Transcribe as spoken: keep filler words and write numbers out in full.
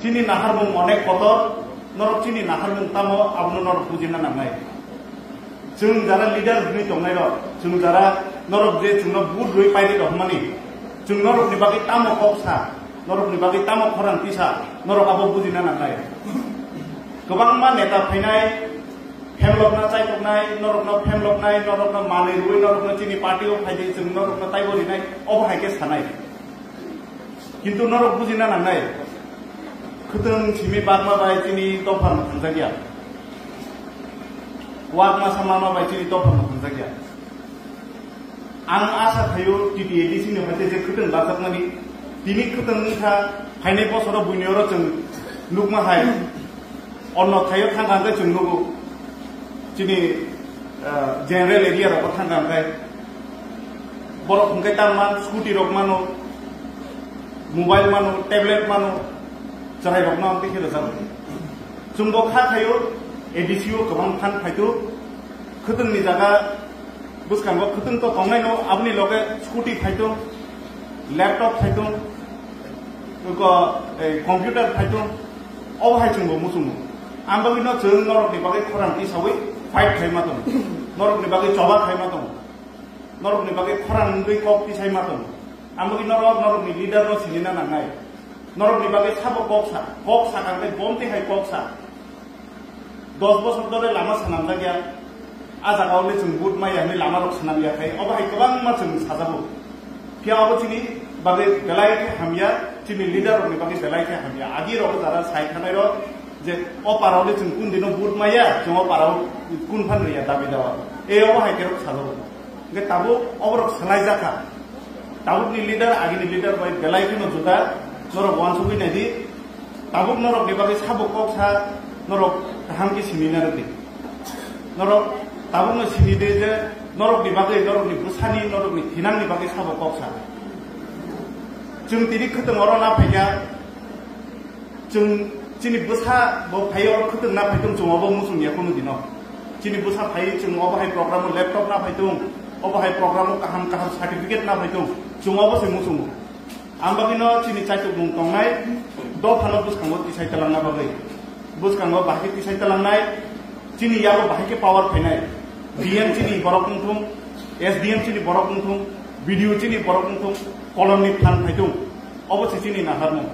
Chini naharmung onek kotor, norok chini naharmung tamo, abono norok bujina nangnai. Chwng jara leader hwnwi tongnai rok, chwng jara norok je chwngno vote rwi paidi rok hwnmani, chwng norokni bagwi tamo kok sa, norokni bagwi tamo khorang tisa, norok abo bujina nangnai. Kwbangma neta phainai, phemlokna chaitoknai, norokno phemloknai, norokno manwi rwi, norokno chini party o phaidi, chwng norokno taibo rinai, obo hai khe sanai. Kintu norok bujina nangnai, khwtwng simi bakma bai chini dopharno thangjakya, wakma samama bai chini dopharno thangjakya. Ang asa khaio T T A D C ni hoite je khwtwng bakjakmani, tini khwtwng wngkha, phainai bosoro buini oro chwng nukma hai, onno thaio thangkha hwnkhe chwng nugo. Chini, ah, general area rogo thangkha hwnkhe borok hwnkhe tangma scooty rok mano, mobile mano, tablet mano, chwrai rok no tei khe rwjago. Chwngbo kha khaio A D C o kwbang phan phaito, khwtwng ni jaga bwskango khwtwng to tongnai no, aboni loge scooty phaito, laptop phaito, ko, eh, computer phaito, obo hai chwngbo muchungo. Ang bagwi no chwng norok ni bagwi khorang tisawi fight khaima tongo, norok ni bagwi choba khaima tongo, norok ni bagwi khorang wngwi kok tisai ma tongo. Ang bagwi norok, norok ni leader no sinina nangnai, norok ni bagwi sabo kok sa, kok sa kang tei bom tei hai kok sa. Dos bosor dhore lama swnamjak ya, a jaga o le chwng vote maya hinwi lama rok swnam ya khai, obo hai kwbangma chwng sajago. Phiya obo chini bagwi belai khe hamya, chini leader rok ni bagwi belai khe hamya. Agi rok jara sai thanai rok je o para o le chwng kun dino vote maya, chwng o para o kun phan riya dabi dawa. E obo hai khe rok sajago. Hingke tabuk oborok salai jakha. Tabukni leader, agini leader bai belai kheno juda. Norok uansugui naidi. Tabuk norok ni bagwi sabo kok sa, norok kaham khe simi narwkdi. Norok tabukno simi di je norok ni bagwi, norok ni bwsani, norok ni thinang ni bagwi sabo kok sa. Chwng tini khwtwng oro na phaikha. Chwng chini bwsa bo phai oro khwtwng na phai tong, chwng obo muchung ya kunu dino. Chini bwsa phai chwng obo hai program o laptop na phai tong, obo hai program o kaham kaham certificate na phai tong, chwng obo se muchungo. Ang bagwi no chini chaitok mung tongnai, dophano bwskango tisai talangna bagwi. Bwskango bahai khe tisai talangnai, chini yago bahai khe power phainai. D M chini borok wngthung, S D M chini borok wngthung, B D O chini borok wngthung, kolomni phan phai tong. Obo se chini naharmung.